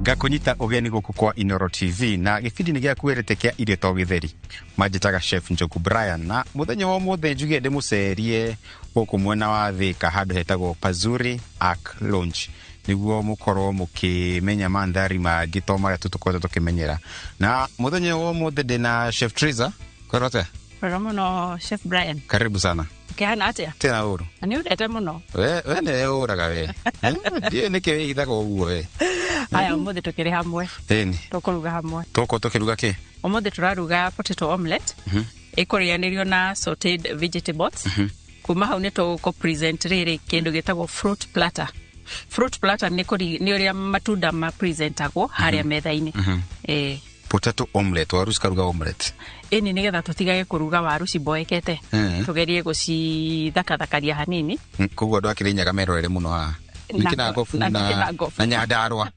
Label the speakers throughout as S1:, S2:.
S1: Ngakũnyita ũgeni gũkũ kwa Inoro TV na gĩbindi nĩ gĩaku wendete kĩa irio to gĩtheri. Manjĩtaga Chef Njoku Brian na mũthenya wa ũmũthĩ njuge ndĩmũcerie gũkũ mwena wa Thika handũ hetagwo Pazuri Ark Lounge nĩguo mũkorwo mũkĩmenya mandhari mangĩ to marĩa tu tũkoretwo tũkĩmenyera. Na mũthenya wa ũmũthĩ ndĩna Chef Triza. Kwĩrwo atĩa?
S2: Wega mũno, Chef Brian.
S1: Karibu sana.
S2: Ũkĩhana atĩa?
S1: Tena ũru.
S2: Na nĩ ũrete mũno.
S1: We nĩwe ũraga we. Ndiũĩ nĩkĩ wĩhithaga ũguo we.
S2: Haya, ũmũthĩ tũkĩrĩ hamwe.
S1: Ĩni.
S2: Tũkũruga hamwe.
S1: Tũgũkorwo tũkĩruga kĩ?
S2: Ũmũthĩ tũraruga potato omelette. Ĩkũrĩanĩrio na sauteed vegetables. Kuma hau nĩ tũgũ present rĩrĩ kĩndũ gĩtagwo fruit platter. Fruit platter nĩ nĩ ũrĩa matunda ma presentagwo harĩa metha-inĩ. Ĩĩ.
S1: Potato omelette, waru cikaruga omelette.
S2: Ĩni, nĩgetha tũtigage kũruga waru cimboekete. Tũgerie gũcithakathakaria hanini.
S1: Koguo andũ a Kĩrĩnyaga merorere mũno haha.
S2: Na
S1: Nĩ Kĩnangobu
S2: na
S1: na
S2: Kĩnangobu.
S1: na Nyandarũa.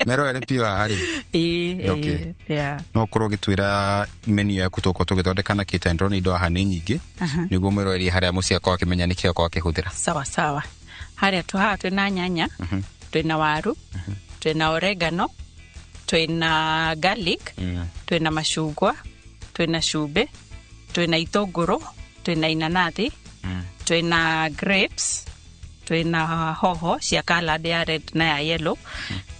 S1: Merorere biũ haha rĩ.
S2: Ĩĩ,
S1: Okay.
S2: ĩĩ, yeah.
S1: No ũkorwo ũgĩtwĩra menu yaku tũgũkorwo tũgĩthondeka na kĩ, tondũ ndĩrona indo haha nĩ nyingĩ. Nĩguo mwĩroreri harĩa mũciĩ akorwo akĩmenya nĩkĩ akorwo akĩhũthĩra.
S2: Sawa sawa. Harĩa tu haha twĩna nyanya, twĩna waru, twĩna oregano, twĩna garlic, twĩna macungwa, twĩna cumbĩ, twĩna itũngũrũ, twĩna inanathi, twĩna grapes, twĩna hoho cia colored ya red na ya yellow,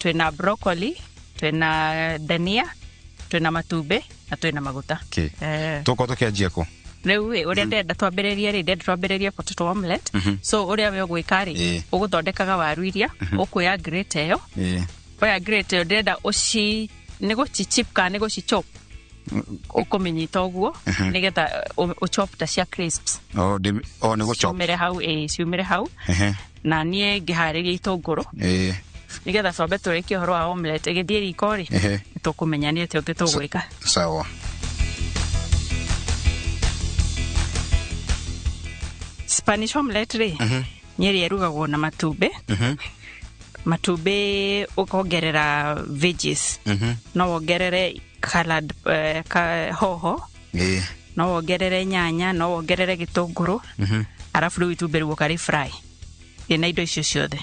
S2: twĩna broccoli, twĩna dania, twĩna matumbĩ na twĩna maguta.
S1: Okay.
S2: Eh.
S1: Tũgũkorwo tũkĩanjia kũ?
S2: Rĩu ĩ, ũrĩa ndĩrenda twambĩrĩrie rĩ, ndĩrenda twambĩrĩrie potato omelette. So ũrĩa we ũgwĩka rĩ, ũgũthondekaga waru iria ũkuoya grate ĩyo. Oya grate ĩyo, ndĩrenda ũci nĩ gũci-chip kana nĩ gũci-chop, ũkũmĩnyita ũguo nĩgetha ũchop ta cia crisps.
S1: O nĩ gũchop.
S2: Ciumĩre hau, ĩ, ciumĩre hau. Na niĩ ngĩharĩria itũngũrũ nĩgetha twambe tũrĩkie ũhoro wa omelette ĩgĩthiĩ riko rĩ, tũkũmenya nĩ atĩa ũngĩ tũgwĩka.
S1: Sawa.
S2: Spanish omelette rĩ, nĩ ĩrĩa ĩrugagwo na matumbĩ. Matumbĩ ũkongerera veggies. No wongerere colored hoho, no wongerere nyanya, no wongerere gĩtũngũrũ, arabu rĩu itumbĩ rĩu ũkarĩ fry ĩna indo icio ciothe.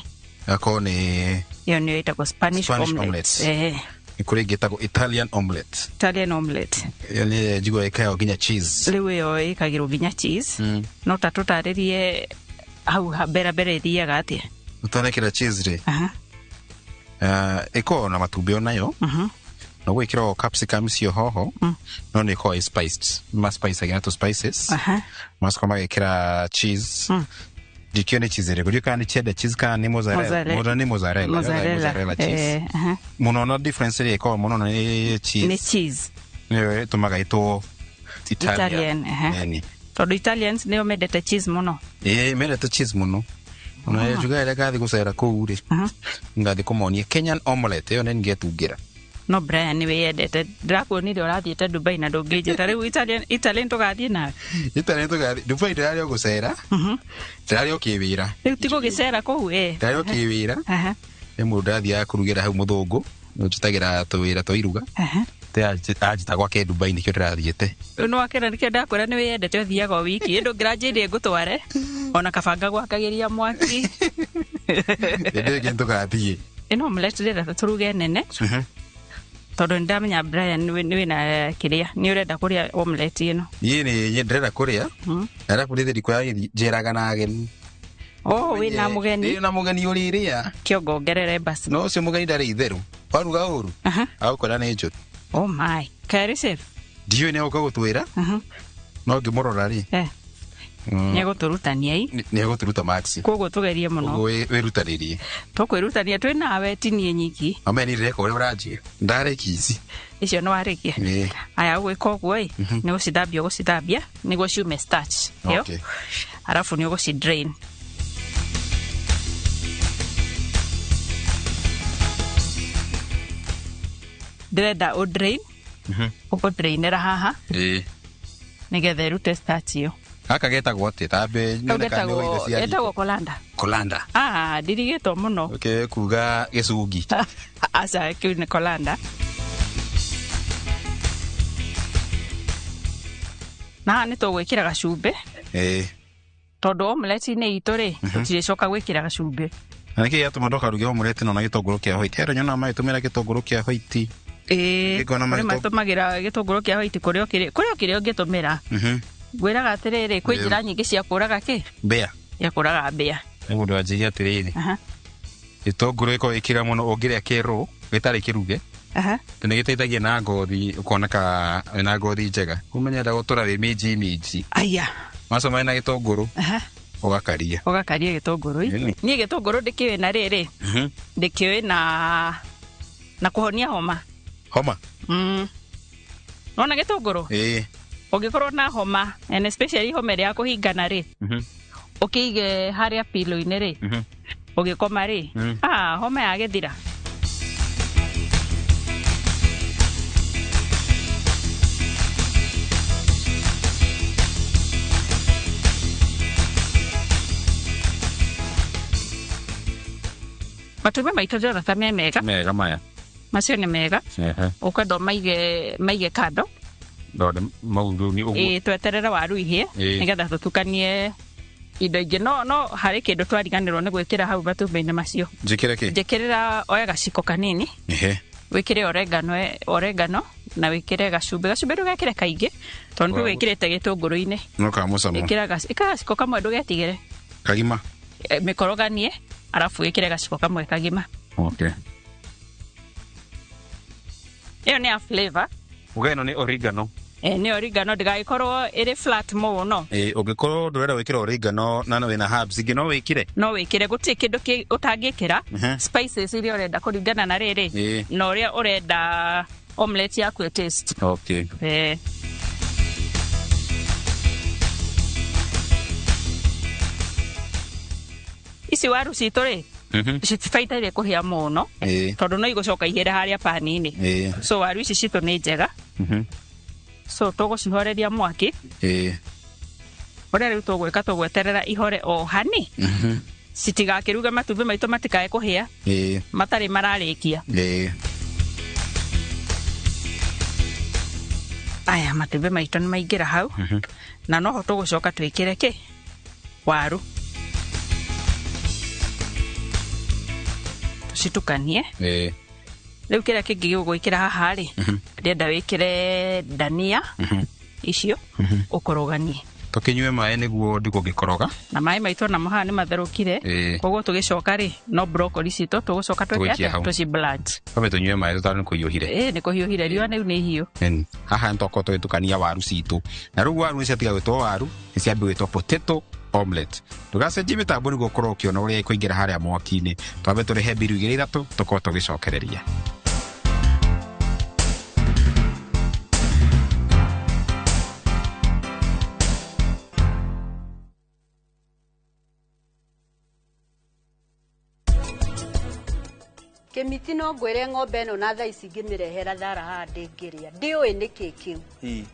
S1: Akorwo nĩ
S2: Ĩyo nĩyo ĩtagwo Spanish
S1: Spanish
S2: omelette.
S1: Omelette. Nĩ kũrĩ ĩngĩ ĩtagwo Italian omelette.
S2: Italian omelette.
S1: Ĩyo nĩ njiguaga ĩkĩragwo nginya cheese.
S2: Rĩu ĩyo ĩkagĩrwo nginya cheese. No ta tũtarĩrie hau mbere mbere ĩthiaga atĩa?
S1: Ũtanekĩra cheese rĩ, ĩkoragwo na matumbĩ onayo, no gwĩkĩrwo capsicum cio, hoho, no nĩ ĩkoragwo ĩ spiced, ma spice na tũ spices. Magacoka magekĩra cheese. Ndikĩũĩ nĩ cheese ĩrĩkũ, ndiũĩ kana nĩ cheddar cheese kana nĩ mozzarella.
S2: Mozzarella.
S1: Mũno nĩ mozzarella.
S2: Mozzarella.
S1: Mozzarella cheese. Mũno no difference ĩrĩa ĩkoragwo mũno nĩ cheese.
S2: Nĩ cheese.
S1: Nĩyo ĩtũmaga ĩtwo Italian.
S2: Italian, aha.
S1: Yani.
S2: Tondũ Italians nĩo mendete cheese mũno.
S1: Ĩĩ, mendete cheese mũno. Ona njugaga rĩrĩa ngathiĩ gũcera kũu rĩ, ngathiĩ kũmonia Kenyan omelette ĩyo nĩ ngetungĩra.
S2: No Brian, nĩ wĩyendete, ndĩrakuonire ũrathiĩte Dubai na ndũngĩnjĩta. Rĩu Italian tũgathiĩ nawe?
S1: Italian tũgathiĩ Dubai, ndĩrarĩ o gũcera, ndĩrarĩ o kĩwĩra.
S2: Rĩu ti gũgĩcera kũu ĩ?
S1: Ndĩrarĩ o kĩwĩra. Nĩ mũndũ ndathiaga kũrugĩra hau, mũthũngũ njĩtagĩra tũwĩra twa iruga. Anjĩta gwake Dubai, nĩkĩo ndĩrathiĩte.
S2: Rĩu nĩ wakĩra nĩkĩo ndakwĩra nĩ wĩyendete, ũthiaga o wiki, ĩ ndũngĩranjĩrire ngũtware ona kabanga gwakagĩria mwaki.
S1: Hĩndĩ ĩngĩ tũgathiĩ.
S2: Ĩno omelette ndĩrenda tũruge nene tondũ nĩ ndamenya Brian nĩ wĩna kĩrĩa nĩ ũrenda kũrĩa omelette ĩno.
S1: Niĩ nĩ ndĩrenda kũrĩa, arabu rĩthĩ ndikuoya njeraga na ageni.
S2: Oh, wĩna mũgeni?
S1: Ndĩ na mũgeni ũrĩrĩa.
S2: Kĩongo ongerere basi.
S1: No ũcio mũgeni ndarĩ itherũ, waruga ũru agũkora nĩ njũru.
S2: Oh my, karĩ chef?
S1: Ndiũĩ, nĩ agũka gũtwĩra, no ngĩmũrora rĩ,
S2: Nĩ egũtũrutania i.
S1: Nĩ egũtũruta max.
S2: Koguo tũgerie mũno.
S1: Koguo wĩrutanĩrie.
S2: Tũkwĩrutania twĩ nawe, ti niĩ nyiki.
S1: Ame ni ndĩreka ũrĩa ũranjĩra, ndarĩkia ici.
S2: Icio nĩ warĩkia?
S1: Ĩĩ.
S2: Aya, ũgwĩka ũguo ĩ, nĩ gũcithambia ũgũcithambia nĩguo ciume starch ĩyo. Arabu nĩ ũgũci drain. Ndĩrenda ũ drain, ũkũ-drainĩra haha nĩgetha ĩrute starch ĩyo.
S1: Gaka getagwo atĩ tambe
S2: Kau
S1: nyone kana nĩ
S2: getagwo
S1: irio cia
S2: getagwo colander.
S1: Colander.
S2: Ah, ndirigĩtwo mũno.
S1: Okay, kuga gĩcungi.
S2: Aca, kĩu nĩ colander. Na haha nĩ tũgwĩkĩra gacumbĩ tondũ omelette-inĩ itũ rĩ, tũtirĩcoka gwĩkĩra gacumbĩ.
S1: Na nĩkĩ gĩatũma ndũkaruge omelette ĩno na gĩtũngũrũ kĩa white? He andũ nyonaga magĩtũmĩra gĩtũngũrũ kĩa white.
S2: Ĩĩ,
S1: Ngĩkona
S2: kũrĩ
S1: magĩtũ-
S2: matũmagĩra gĩtũngũrũ kĩa white kũrĩ o kĩrĩa kũrĩ o kĩrĩa ũngĩtũmĩra. Ngwĩraga atĩrĩrĩ, kwĩ njĩra nyingĩ cia kũraga kĩ?
S1: Mbĩa.
S2: Ya kũraga mbĩa.
S1: Nĩ mũndũ wanjĩire atĩrĩrĩ. Gĩtũngũrũ gĩkoragwo gĩ kĩega mũno ũngĩrĩa kĩrũ gĩtarĩ kĩruge. Tondũ nĩ gĩteithagia na ngothi ũkoneka wĩna ngothi njega. Ũmenye gũtũra wĩ minji minji.
S2: Aya.
S1: Maco mena gĩtũngũrũ. Ũgakaria.
S2: Ũgakaria gĩtũngũrũ.
S1: Ĩni.
S2: Niĩ gĩtũngũrũ ndĩkĩũĩ na rĩrĩ. Ndĩkĩũĩ na kũhonia homa.
S1: Homa?
S2: Nona gĩtũngũrũ?
S1: Ĩĩ.
S2: Ũngĩkorwo na homa, and especially homa ĩrĩa ya kũhingana rĩ. Ũkĩige harĩa pillow-inĩ rĩ. Ũgĩkoma rĩ. Homa yagĩthira. Matumbĩ maitũ Jonathan me mega.
S1: Mega maya.
S2: Macio nĩ mega. Ũkwenda maige kando.
S1: Ndonde mau rĩu nĩ ũguo.
S2: Ĩĩ, tweterere waru ihĩe, nĩgetha tũtukanie indo ingĩ. No harĩ kĩndũ twariganĩrwo nĩ gwĩkĩra hau matumbĩ-inĩ macio.
S1: Njĩkĩre kĩ?
S2: Njĩkĩrĩra, oya gaciko kanini. Wĩkĩre oregano na wĩkĩre gacumbĩ. Gacumbĩ ndũgekĩre kaingĩ tondũ
S1: Wa-
S2: wĩkĩrĩte gĩtũngũrũ-inĩ.
S1: No ka mũcamo.
S2: Ĩkĩra gaciko kamwe ndũgetigĩre.
S1: Kagima.
S2: Mĩkoroganie, arabu wĩkĩre gaciko kamwe kagima.
S1: Okay.
S2: Ĩyo nĩ ya flavor.
S1: Uga ĩno nĩ oregano.
S2: Nĩ oregano ndĩgagĩkorwo ĩrĩ flat mũno.
S1: Ũngĩkorwo ndũrenda gwĩkĩra oregano na wĩna herbs ingĩ no wĩkĩre?
S2: No wĩkĩre, gũtirĩ kĩndũ ũtangĩkĩra. Spices iria ũrenda kũringana na rĩrĩ. Na ũrĩa ũrenda omelette yaku ĩ taste. Ici waru citũ rĩ, citibataire kũhĩa mũno, tondũ no igũcoka ihĩre harĩa pani-inĩ. So waru ici citũ nĩ njega. So tũgũcihoreria mwaki. Ũrĩa rĩu tũgwĩka, tũgweterera ihore o hani. Citigakĩruge matumbĩ maitũ matikae kũhĩa. Matarĩ mararĩkia. Aya matumbĩ maitũ nĩ maingĩra hau. Na noho tũgũcoka twĩkĩre kĩ? Waru. Tũcitukanie. Rĩu kĩrĩa kĩngĩ gĩgũgwĩkĩra haha rĩ, ndĩrenda wĩkĩre ndania icio, ũkoroganie.
S1: Tũkĩnyue maĩ nĩguo ndigũ ngĩkoroga.
S2: Na maĩ maitũ namo haha nĩ matherũkire. Koguo tũgĩcoka rĩ, no broccoli citũ tũgũcoka twĩke
S1: Tũgũikia
S2: atĩa?
S1: hau.
S2: Tũci blanch.
S1: Twambe tũnyue maĩ tũtarĩ nĩ kũhiũhire.
S2: Nĩ kũhiũhire, riũa rĩu nĩ ihiũ.
S1: Haha nĩ twakorwo tũgĩtukania waru citũ. Na rĩu waru nĩ ciatiga gwĩtwo waru, nĩ ciambia gwĩtwo potato omelette. Ndũgacenjie mĩtambo nĩguo ũkorwo ũkĩona ũrĩa ĩkũingĩra harĩa mwaki-inĩ. Twambe tũrĩhe mbiru igĩrĩ ithatũ, tũkorwo tũgĩcokereria.
S3: Kĩmiti no ngwĩre ng'ombe ĩno na thaa ici ngĩmĩrehera thara haha ndĩngĩrĩa. Ndiũĩ nĩkĩ kĩu.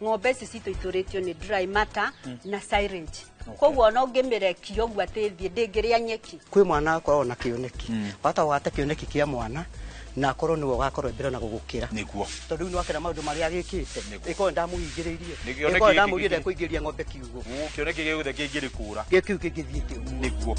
S3: Ng'ombe ici citũ itũrĩtio nĩ dry matter na silage. Koguo no ngĩmĩrekia ũguo atĩ ĩthiĩ ndĩngĩrĩa nyeki.
S4: Kwĩ mwana akoragwo na kĩoneki. Wahota gwata kĩoneki kĩa mwana na akorwo nĩwe ũgakorwo mbere na gũgũkĩra. Tondũ rĩu nĩwakĩra maũndũ marĩa agĩkĩte.
S5: Nĩguo.
S4: Ĩkorwo ndamũhingĩrĩirie.
S5: Nĩ kĩoneki
S4: Ĩkorwo
S5: gĩkĩ
S4: ndamũrire
S5: gĩkĩ.
S4: kũingĩria ng'ombe kiugũ.
S5: Kĩoneki gĩothe kĩngĩrĩkũra.
S4: Gĩkĩ kĩu kĩngĩthiĩ kĩu.
S5: Nĩguo.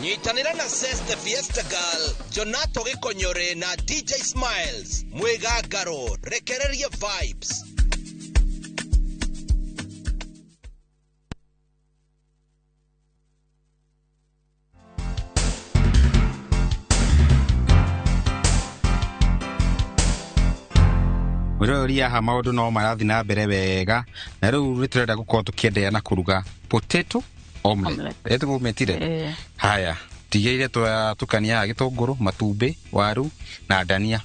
S6: Nyitanĩra na Zeste Fiesta Girl, Jonato Gĩkonyore na DJ Smiles, Mwĩgangaro, rekereria vibes.
S1: Mwĩroreri haha maũndũ no marathiĩ na mbere wega, na rĩu nĩ tũrenda gũkorwo tũkĩenderea na kũruga potato omelette.
S2: Omelette.
S1: Tũmĩtire? Haya, tigĩrĩire twatukania haha gĩtũngũrũ, matumbĩ, waru na ndania.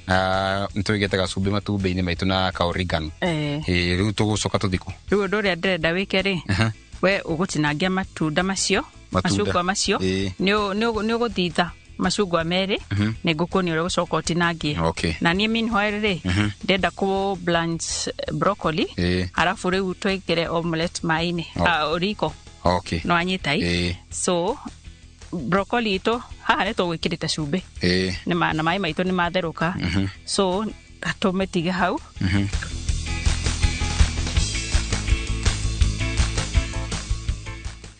S1: Na nĩ tũigĩte gacumbĩ matumbĩ-inĩ maitũ na ka oregano. Rĩu tũgũcoka tũthiĩ kũ?
S2: Rĩu ũndũ ũrĩa ndĩrenda wĩke rĩ, we ũgũtinangia matunda macio,
S1: Matunda.
S2: macungwa macio, nĩ ũgũthitha. Macungwa merĩ nĩ ngũkuonia ũrĩa ũgũcoka ũtinangie. Na niĩ meanwhile rĩ, ndĩrenda kũ blanch broccoli, arabu rĩu twĩkĩre omelette maĩ-inĩ, riko. No anyita i. So broccoli itũ haha nĩ tũgwĩkĩrĩte cumbĩ. Na maĩ maitũ nĩ matherũka. So tũmĩtige hau.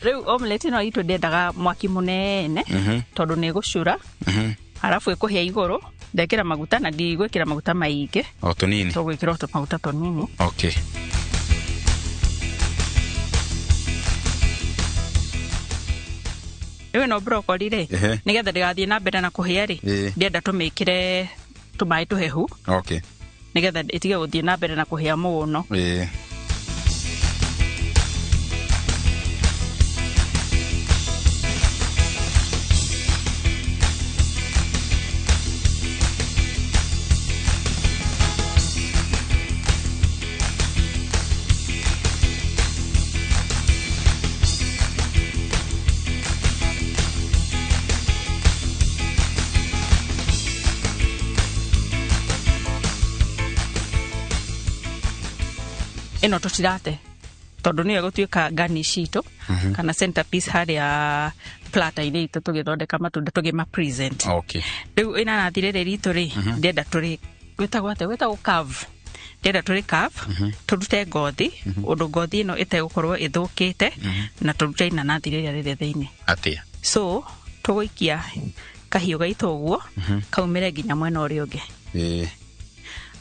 S2: Rĩu omelette ĩno itũ ndĩendaga mwaki mũnene tondũ nĩ ĩgũcura. Arabu ĩkũhĩa igũrũ, ndekĩra maguta na ndigwĩkĩra maguta maingĩ.
S1: O tũnini.
S2: Tũgwĩkĩra o tũmaguta tũnini. Rĩu ĩno broccoli rĩ, nĩgetha ndĩgathiĩ na mbere na kũhĩa rĩ, ndĩrenda tũmĩkĩre tũmaĩ tũhehu. Nĩgetha ĩtige gũthiĩ na mbere na kũhĩa mũno. Ĩno tũtirate tondũ nĩyo ĩgũtuĩka garnish itũ kana centerpiece harĩa platter-inĩ itũ tũgĩthondeka matunda tũgĩma present. Rĩu inanathi rĩrĩ ritũ rĩ, ndĩrenda tũrĩ gwĩtagwo atĩa? Gwĩtagwo carve. Ndĩrenda tũrĩ carve, tũrute ngothi, ũndũ ngothi ĩno ĩtegũkorwo ĩthũkĩte, na tũrute inanathi rĩrĩa rĩrĩ thĩinĩ.
S1: Atĩa?
S2: So tũgũikia kahiũ gaitũ ũguo, kaumĩre nginya mwena ũrĩa ũngĩ.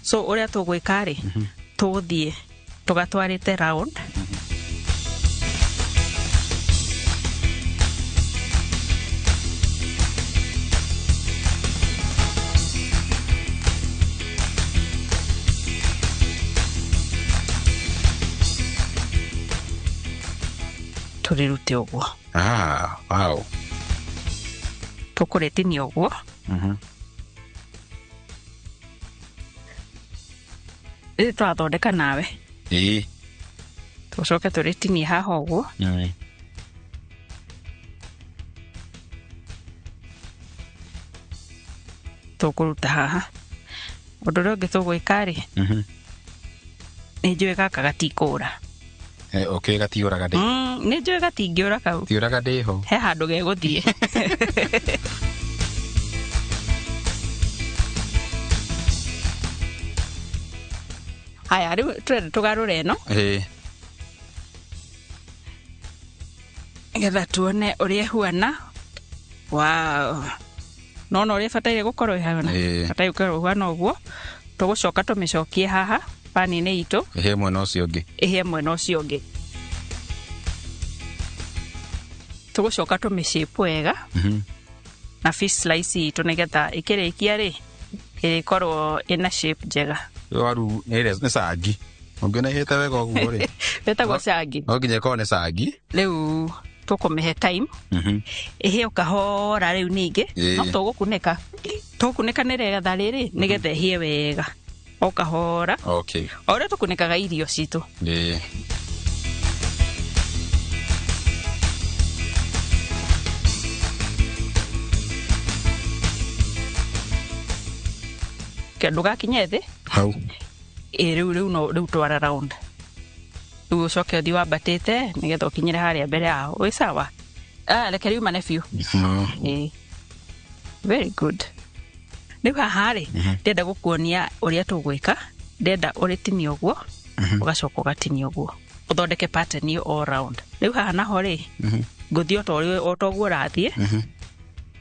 S2: So ũrĩa tũgwĩka rĩ, tũgũthiĩ tũgatwarĩte round. Tũrĩrute ũguo.
S1: Wow.
S2: Tũkũrĩtinia ũguo. Rĩrĩ tũrathondeka nawe. Tũcoke tũrĩtinie haha ũguo. Tũkũruta haha. Ũndũ ũrĩa ũngĩ tũgwĩka rĩ, nĩ njũĩ gaka gatikũra.
S1: Gatiũraga ndĩ.
S2: Nĩ njũĩ gatingĩũra kau.
S1: Tiũraga ndĩ ho.
S2: He handũ gegũthiĩ. Haya, rĩu tũrenda tũgarũre ĩno. Nĩgetha tuone ũrĩa ĩhuana. Wow. Nona ũrĩa ĩbataire gũkorwo ĩhana. Ĩbataire gũkorwo ĩhuana ũguo. Tũgũcoka tũmĩcokie haha pani-inĩ itũ.
S1: Ĩhĩe mwena ũcio ũngĩ.
S2: Ĩhĩe mwena ũcio ũngĩ. Tũgũcoka tũmĩshape wega. Na fish slice itũ nĩgetha ĩkĩrĩkia rĩ, ĩrĩkorwo ĩna shape njega.
S1: Waru nĩ cangi. Ũngĩona ĩhĩte wega ũguo rĩ.
S2: Wĩtagwo cangi.
S1: No nginya ĩkorwo nĩ cangi.
S2: Rĩu tũkũmĩhe time. Ĩhĩe o kahora rĩu ningĩ. No tũgũkunĩka. Tũgũkunĩka nĩgetha rĩrĩ, nĩgetha ĩhĩe wega. O kahora. O ũrĩa tũkunĩkaga irio citũ. Ndũgakinye thĩ.
S1: Hau.
S2: Rĩu no rĩu twara round. Rĩu ũcoke ũthiĩ wambatĩte nĩgetha ũkinyĩre harĩa mbere yao. Wĩ sawa? Reke riumane biũ. Very good. Rĩu haha rĩ, ndĩrenda gũkuonia ũrĩa tũgwĩka. Ndĩrenda ũrĩtinie ũguo, ũgacoka ũgatinia ũguo. Ũthondeke pattern ĩyo all round. Rĩu haha naho rĩ, ngũthiĩ o ta ũguo ũrathiĩ.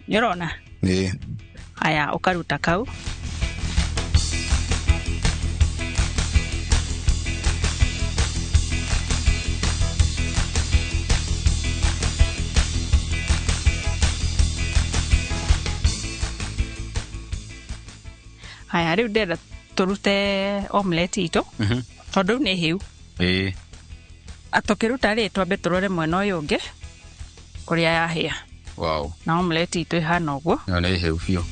S2: Nĩ ũrona? Haya, ũkaruta kau. Haya, rĩu ndĩrenda tũrute omelette itũ, tondũ rĩu nĩ hĩu. Tũkĩruta rĩ, twambe tũrore mwena ũyũ ũngĩ ũrĩa yahĩa. Na omelette itũ ĩhana ũguo.
S1: Ĩyo nĩ hĩu biũ.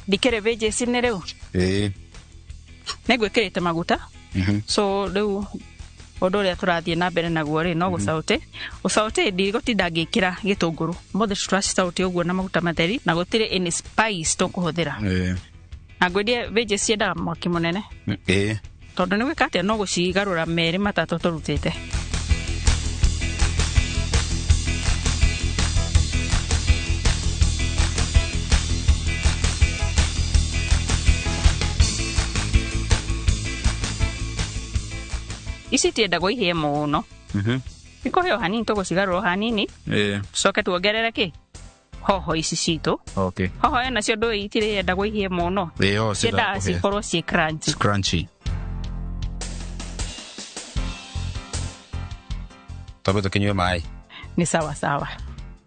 S2: Ndikĩrĩ veggies-inĩ rĩu? Nĩ ngwĩkĩrĩte maguta. So rĩu Ũndũ ũrĩa tũrathiĩ na mbere naguo rĩ no gũcaute. Ũcaute ndigũtinda ngĩkĩra gĩtũngũrũ. Mothe tũracicaute ũguo na maguta matheri na gũtirĩ any spice tũkũhũthĩra. Na ngwendie veggies ciendaga mwaki mũnene. Tondũ nĩ gwĩka atĩa no gũcigarũra merĩ matatũ tũrutĩte. Ici itiendagwo ihĩe mũno. Ikũhĩa o hanini tũgũcigarũra o hanini. Tũcoke tuongerere kĩ? Hoho ici citũ. Hoho ĩyo nacio ndũĩ itirĩ yendagwo ihĩe mũno. Ciendaga cikorwo ciĩ crunchy.
S1: Crunchy. Twambe tũkĩnyue maĩ.
S2: Nĩ sawa sawa.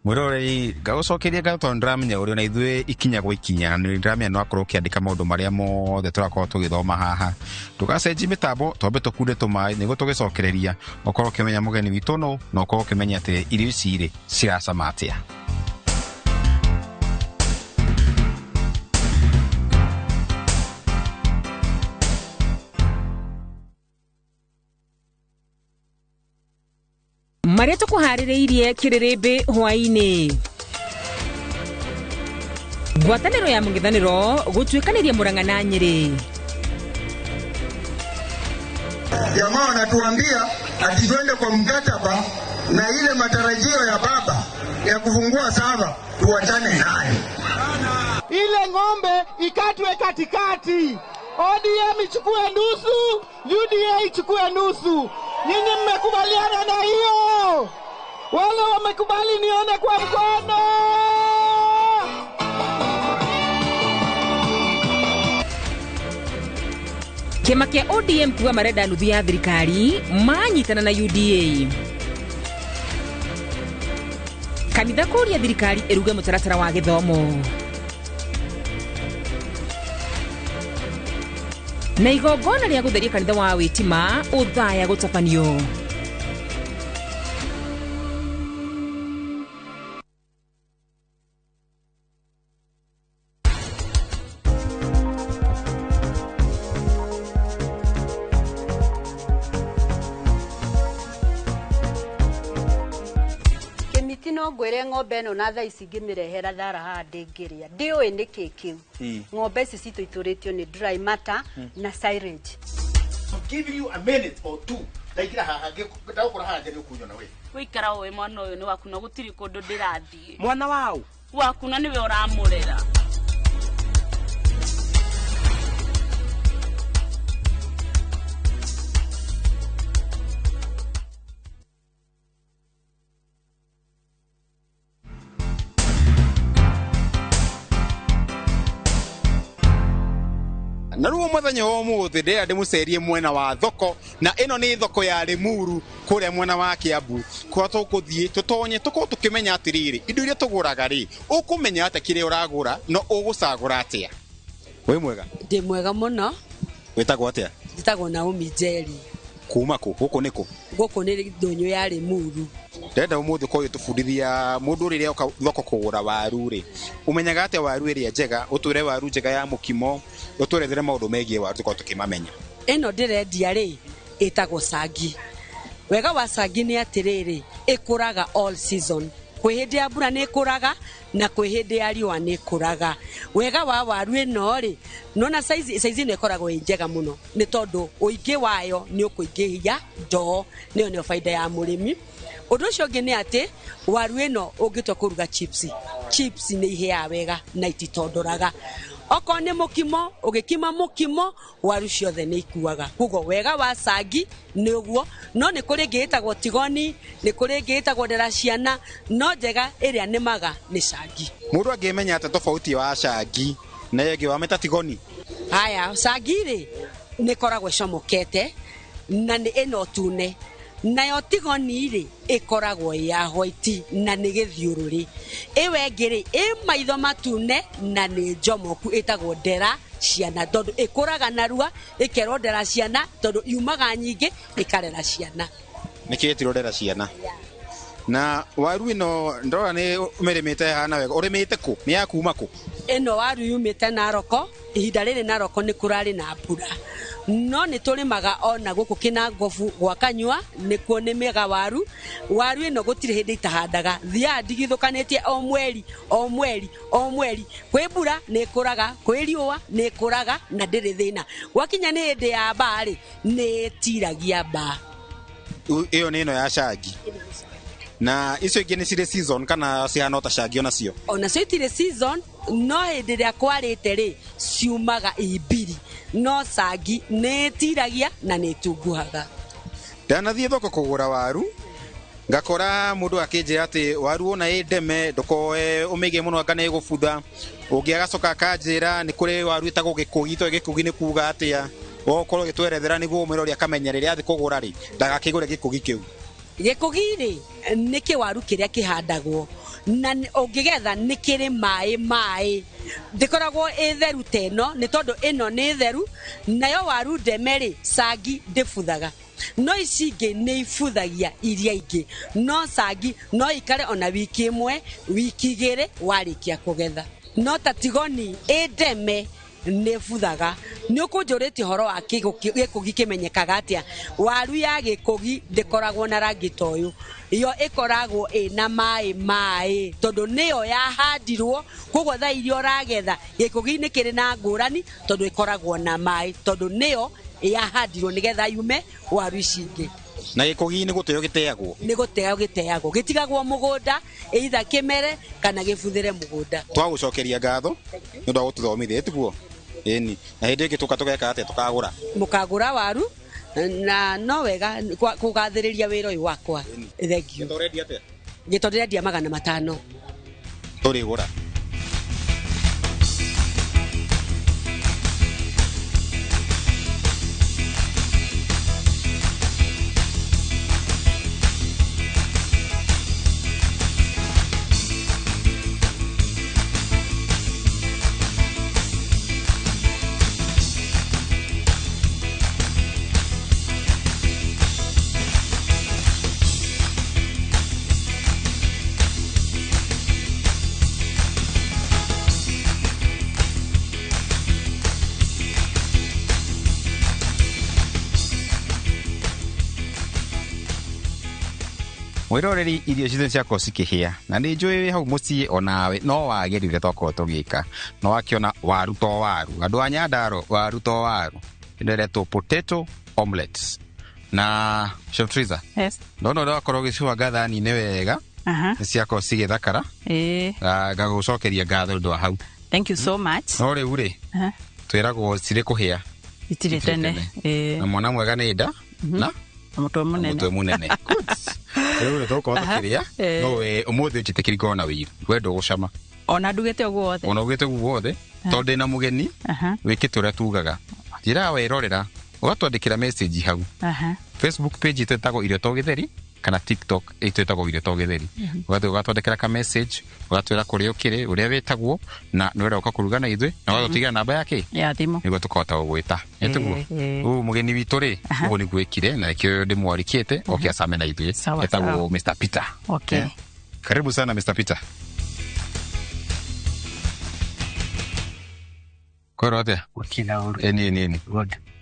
S1: Mwĩroreri ngagũcokeria ngatho tondũ ndĩramenya ũrĩa na ithuĩ ikinya gwa ikinya nĩ ndĩramenya no akorwo ũkĩandĩka maũndũ marĩa mothe tũrakorwo tũgĩthoma haha. Ndũgacenjie mĩtambo twambe tũkunde tũmaĩ nĩguo tũgĩcokereria ũkorwo ũkĩmenya mũgeni witũ nũ na ũkorwo ũkĩmenya atĩ irio ici rĩ ciracama atĩa.
S7: Marĩa tũkũharĩrĩirie kĩrĩrĩmbĩ hwaĩ-inĩ. Ngwatanĩro ya mũng'ethanĩro gũtuĩkanĩria Murang'a na Nyĩrĩ.
S8: Jamaa wanatuambia ati twende kwa mkataba na ile matarajio ya baba ya kufungua saba tuachane nayo.
S9: Ile ng'ombe ikatwe katikati. ODM ichukue nusu, UDA ichukue nusu. Nyinyi mmekubaliana na hiyo? Wale wamekubali nione kwa mkono.
S7: Kĩama kĩa ODM kuga marenda nuthu ya thirikari manyitana na UDA. Kanitha kũria thirikari ĩruge mũtaratara wa gĩthomo. Na igongona rĩa gũtheria kanitha wa Wĩtima Othaya gũtabanio.
S3: Kĩmiti no ngwĩre ng'ombe ĩno na thaa ici ngĩmĩrehera thara haha ndĩngĩrĩa. Ndiũĩ nĩkĩ kĩu. Ng'ombe ici citũ itũrĩtio nĩ dry matter na silage.
S10: I'm giving you a minute or two. Ndaingĩra haha ndagũkora haha nja nĩ ũkũnyona we.
S11: Wĩikara ũĩ mwana ũyũ nĩ waku na gũtirĩ kũndũ ndĩrathiĩ.
S10: Mwana waũ?
S11: Waku na nĩwe ũramũrera.
S1: Na rĩu mũthenya wa ũmũthĩ ndĩrenda ndĩmũcerie mwena wa thoko na ĩno nĩ thoko ya Limuru kũrĩa mwena wa Kiambu kũrĩa tũkũthiĩ tũtonye tũkorwo tũkĩmenya atĩrĩrĩ indo iria tũgũraga rĩ ũkũmenya atĩa kĩrĩa ũragũra na ũgũcagũra atĩa. Wĩ mwega?
S12: Ndĩ mwega mũno.
S1: Wĩtagwo atĩa?
S12: Njĩtagwo Naomi Njeri.
S1: Kuma kũ? Gũkũ nĩ kũ?
S12: Gũkũ nĩ ndũnyũ ya Limuru.
S1: Ndĩrenda ũmũthĩ ũkorwo ũgĩtũbundithia mũndũ rĩrĩa oka thoko kũgũra waru rĩ ũmenyaga atĩa waru ĩrĩa njega ũtwĩre waru njega ya mũkimo ũtwerethere maũndũ megiĩ waru tũkorwo tũkĩmamenya.
S12: Ĩno ndĩrendia rĩ ĩtagwo cangi. Wega wa cangi nĩ atĩrĩrĩ ĩkũraga all season. Kwĩ hĩndĩ ya mbura nĩ ĩkũraga na kwĩ hĩndĩ ya riũa nĩ ĩkũraga. Wega wa waru ĩno rĩ nona size ĩno ĩkoragwo ĩ njega mũno nĩ tondũ ũingĩ wayo nĩ ũkũingĩhia ndoo nĩyo nĩyo baida ya mũrĩmi. Ũndũ ũcio ũngĩ nĩ atĩ waru ĩno ũngĩtua kũruga chips, chips nĩ ihĩaga wega na ititondoraga. Okorwo nĩ mũkimo ũgĩkima mũkimo waru ciothe nĩ ikuaga. Koguo wega wa cangi nĩ ũguo, no nĩ kũrĩ ĩngĩ ĩtagwo tigoni, nĩ kũrĩ ĩngĩ ĩtagwo ndera ciana, no njega ĩrĩa nĩmaga nĩ cangi.
S1: Mũndũ angĩmenya atĩa tofauti wa cangi na ĩyo ĩngĩ wamĩta tigoni?
S12: Haya, cangi rĩ nĩ ĩkoragwo ĩcomokete na nĩ ĩna ũtune. Nayo tigoni rĩ ĩkoragwo ĩ ya white na nĩ gĩthiũrũrĩ. Ĩyo ĩngĩ rĩ ĩ maitho matune na nĩ njomoku ĩtagwo ndera ciana tondũ ĩkũraga narua ĩkerwo ndera ciana tondũ yumaga nyingĩ ĩkarera ciana.
S1: Nĩkĩo ĩtirwo ndera ciana. Na waru ĩno ndĩrona nĩ ũmĩrĩmĩte hana wega, ũrĩmĩte kũ? Nĩ ya kuma kũ?
S12: Ĩno waru yumĩte Naroko Ihinda rĩrĩ Narok nĩ kũrarĩ na mbura, no nĩ tũrĩmaga ona gũkũ Kĩnangobu gwa Kanyua nĩkuo nĩmĩga waru. Waru ĩno gũtirĩ hĩndĩ itahandaga, thiaga ndigithũkanĩtie o mweri o mweri o mweri. Kwĩ mbura nĩ ĩkũraga, kwĩ riũa nĩ ĩkũraga na ndĩrĩ thĩna. Gwakinya nĩ hĩndĩ ya mbaa rĩ, nĩ ĩtiragia mbaa.
S1: Ĩyo nĩ ĩno ya cangi. Na icio ingĩ nĩ cirĩ season kana cihana ota cangi onacio?
S12: Onacio itirĩ season, no hĩndĩ ĩrĩa kwarĩte rĩ ciumaga imbiri, no cangi nĩ ĩtiragia na nĩ ĩtunguhaga.
S1: Ndanathiĩ thoko kũgũra waru, ngakora mũndũ akĩnjĩra atĩ waru ona ĩ ndeme ndũkoe ũmĩige mũno anga nĩ ĩgũbutha. Ũngĩ agacoka akanjĩra nĩ kũrĩ waru ĩtagwo gĩkũgi, to gĩkũgi nĩ kuga atĩa? Ũkorwo ũgĩtwerethera nĩguo ũmwĩre ũrĩa akamenya rĩrĩa athiĩ kũgũra rĩ, ndagakĩgũre gĩkũgi kĩu.
S12: Gĩkũgi rĩ nĩ kĩwaru kĩrĩa kĩhandagwo na ũngĩgetha nĩ kĩrĩ maĩ maĩ, ndĩkoragwo ĩ theru ta ĩno nĩ tondũ ĩno nĩ theru. Nayo waru ndeme rĩ, cangi ndĩbuthaga, no ici ingĩ nĩ ibuthagia iria ingĩ, no cangi no ikare ona wiki ĩmwe wiki igĩrĩ warĩkia kũgetha. No ta tigoni ĩ ndeme nĩ buthaga. Nĩ ũkũnjũrĩtie ũhoro wa gĩkũgi kĩmenyekaga atĩa? Waru ya gĩkũgi ndĩkoragwo na rangi ta ũyũ, yo ĩkoragwo ĩna maĩ maĩ tondũ nĩyo yahandirwo. Koguo thaa iria ũragetha gĩkũgi nĩ kĩrĩ na ngũrani tondũ ĩkoragwo na maĩ tondũ nĩyo yahandirwo nĩgetha yume waru ici ingĩ.
S1: Na gĩkũgi nĩ gũteo gĩteagwo?
S12: Nĩ gũteo gĩteagwo, gĩtigagwo mũgũnda either kĩmere kana gĩbuthĩre mũgũnda.
S1: Twagũcokeria ngatho nĩ ũndũ wa gũtũthomithia, tiguo? Ĩni. Na hĩndĩ ĩngĩ tũka tũgeka atĩa? Tũkagũra?
S12: Mũkagũra waru na no wega kũgathĩrĩria wĩra ũyũ wakwa. Thank you.
S1: Gĩto ũrendia atĩa?
S12: Gĩto ndĩrendia 500.
S1: Tũrĩgũra. Mwĩroreri, irio citũ ciakorwo cikĩhĩa na nĩ njũĩ wĩ hau mũciĩ onawe no wagĩrire tokorwo tũgĩka, no wakĩona waru to waru. Andũ a Nyandarua waru to waru, ĩno ĩretwo potato omelette. Na Chef Triza,
S2: yes,
S1: ndona ũrĩa wakorwo ũgĩcibanga thani-inĩ wega, nĩ ciakorwo cigĩthakara. Ngagũcokeria ngatho ũndũ wa hau.
S2: Thank you so much.
S1: No rĩu rĩ, twĩragwo cirĩ kũhĩa
S2: itirĩ tene.
S1: Na mwana mwega nĩ nda na
S2: mũtwe mũnene.
S1: Mũtwe mũnene. Rĩu tũgũkorwo tũkĩrĩa, no we ũmũthĩ ũnjĩtĩkĩrie ngorwo na wĩiru, we ndũgũcama.
S2: Ona ndugĩte ũguo wothe.
S1: Ona ugĩte ũguo wothe, tondũ ndĩna mũgeni wĩkĩte ũrĩa tugaga. Njĩra werorera, ũgatwandĩkĩra message hau. Facebook page itũ ĩtagwo Irio to Gĩtheri, kana TikTok itũ ĩtagwo Irio to Gĩtheri. Ũgathiĩ ũgatwandĩkĩra ka message, ũgatwĩra kũrĩa ũkĩrĩ, ũrĩa wĩtagwo, na nĩ ũrenda gũka kũruga na ithuĩ, na ũgatũtigĩra namba ya kĩ?
S2: Ya thimũ.
S1: Nĩguo tũkahota gũgwĩta. Ĩtiguo? Ũyũ mũgeni witũ rĩ, ũguo nĩguo ĩkire, na nĩkĩo ndĩmwarikĩte, oke acame na ithuĩ. Etagwo Mr. Peter.
S2: Okay.
S1: Karibu sana Mr. Peter. Kwĩrwo atĩa? Ĩni, ĩni, ĩni.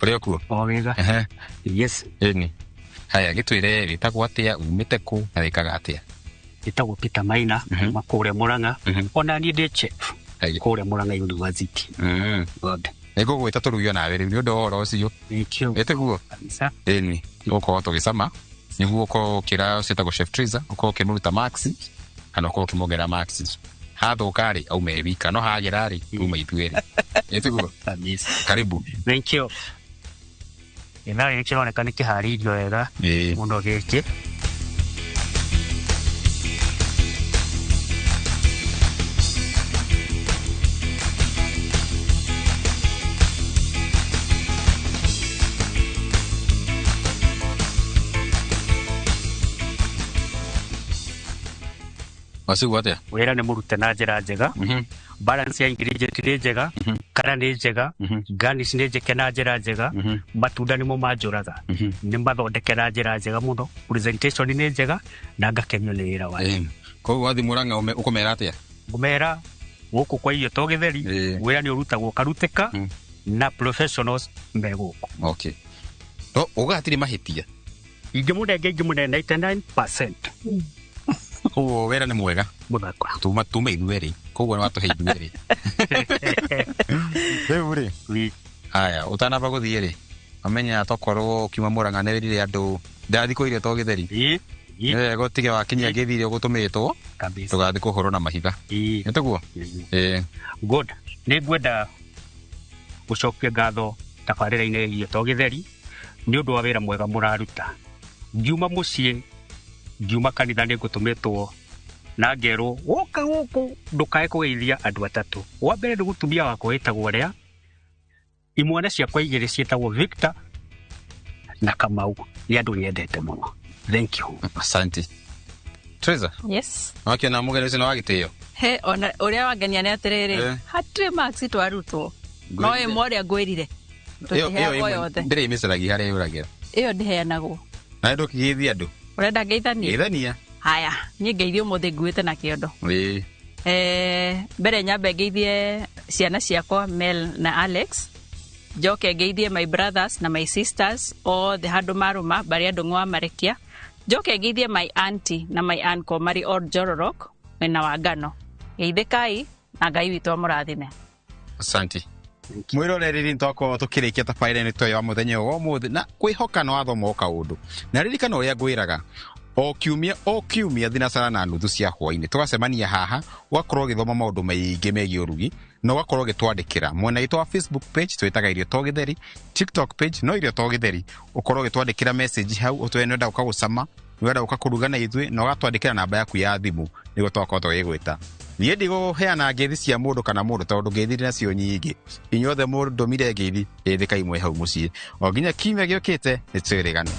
S1: Ũrĩ okuo?
S13: O wega. Yes.
S1: Ĩni. Haya, gĩtwĩre wĩtagwo atĩa, umĩte kũ, na wĩkaga atĩa?
S13: Njĩtagwo Peter Maina, kuma kũrĩa Mũrang'a. Ona niĩ ndĩ chef kũrĩa Mũrang'a University.
S1: Nĩngũgwĩta tũruge nawe rĩu nĩ ũndũ wa ũhoro ũcio. Ĩtiguo? Ĩni. Ũgũkorwo tũgĩcama nĩguo ũkorwo ũkĩra ciĩtagwo Chef Triza, ũkorwo ũkĩmũruta marks kana ũkorwo ũkĩmuongerera marks. Hathũka rĩ, aume wika, no hagĩra rĩ, ume ithuĩ rĩ. Ĩtiguo? Karibu.
S13: Thank you. Ĩna gĩkĩroneka nĩ kĩharĩirio wega mũno gĩkĩ.
S1: Wacigua atĩa?
S13: Wĩra nĩ mũrute na njĩra njega. Balance ya ingredient nĩ njega, kana nĩ njega, garnish nĩ njĩke na njĩra njega, matunda nĩmo manjũraga, nĩ mathondeke na njĩra njega mũno, presentation nĩ njega na ngakenio nĩ wĩra wanyu.
S1: Koguo wathiĩ Mũrang'a ũkũmera atĩa?
S13: Ngũmera Gũkũ kwa Irio to Gĩtheri, wĩra nĩ ũrutagwo ũkarutĩka na professionals me gũkũ.
S1: Okay, no uga hatirĩ mahĩtia?
S13: Ingĩmũnenge, ingĩmũne 99%.
S1: Koguo wĩra nĩ mwega.
S13: Mũthako.
S1: Tuma tume ithuerĩ, koguo nĩ watũhe ithuerĩ rĩu rĩ. Haya, ũtanamba gũthiĩ rĩ, amenya tokorwo ũkiuma Mũrang'a nĩ wĩrire andũ ndathi kũ Irio to Gĩtheri. Nĩ wega ũtige wakinyia ngeithi iria ũgũtũmĩtwo, ndũgathiĩ kũhũrwo na mahiga. Nĩ tũguo? Ĩĩ.
S13: Good. Nĩ ngwenda gũcokia ngatho tabarĩra-inĩ ya Irio to Gĩtheri nĩ ũndũ wa wĩra mwega mũraruta. Ngiuma mũciĩ, ngiuma kanitha, nĩ ngũtũmĩtwo na ngerwo woka gũkũ ndũkae kũgeithia andũ atatũ. Wa mbere nĩ mũtumia wakwa wĩtagwo Lea, imwana ciakwa igĩrĩ ciĩtagwo Victor na Kamau, nĩ andũ nyendete mũno. Thank you.
S1: Asante. Teresa.
S2: Yes.
S1: Wakĩona mũgeni ũcio nĩ wa gĩtĩo?
S2: He ona ũrĩa wangenia nĩ atĩrĩrĩ, hatirĩ marks twarutwo, no
S1: Ngwĩrire.
S2: ĩmwe ũrĩa ngwĩrire
S1: Ĩyo ĩyo
S2: tũtiheagwo
S1: ĩmwe
S2: yothe.
S1: ndĩrĩ ĩmĩcaragia harĩa yũragĩra.
S2: Ĩyo ndĩheanagwo.
S1: Na ndũkĩgeithia andũ.
S2: Ũrenda ngeithanie?
S1: Geithania.
S2: Haya, niĩ ngeithie ũmũthĩ nguĩte na kĩondo. Mbere nyambe ngeithie ciana ciakwa Mel na Alex, njoke ngeithie my brothers na my sisters othe handũ marũma barĩ andũ ng'wa marekia, njoke ngeithie my auntie na my uncle marĩ all Njororok mwena wa ngano. Geithĩkai na Ngai witũ amũrathime.
S1: Asante. Mwĩroreri, twakorwo tũkĩrĩkia tabarĩra ĩno ya mũthenya ũyũ wa ũmũthĩ na kwĩhoka nĩ wathoma o kaũndũ, na ririkana ũrĩa ngwĩraga o kiumia o kiumia 3:30 cia hwainĩ tũgacemania haha, ũgakorwo ũgĩthoma maũndũ maingĩ megiĩ ũrugi na ũgakorwo ũgĩtwandĩkĩra mwena witũ wa Facebook page twĩtaga Irio to Gĩtheri, TikTok page no Irio to Gĩtheri, ũkorwo ũgĩtwandĩkĩra message hau ũtwĩre nĩ ũrenda gũka gũcama, nĩ ũrenda gũka kũruga na ithuĩ, na ũgatwandĩkĩra namba yaku ya thimũ nĩguo tũgakorwo tũgĩgwĩta. Niĩ ndigũheana ngeithi cia mũndũ kana mũndũ tondũ ngeithi ndĩ nacio nyingĩ. Inyuothe mũndũmire ngeithi, geithĩkai mwĩ hau mũciĩ. O nginya kiumia gĩũkĩte, nĩ twĩrĩgane.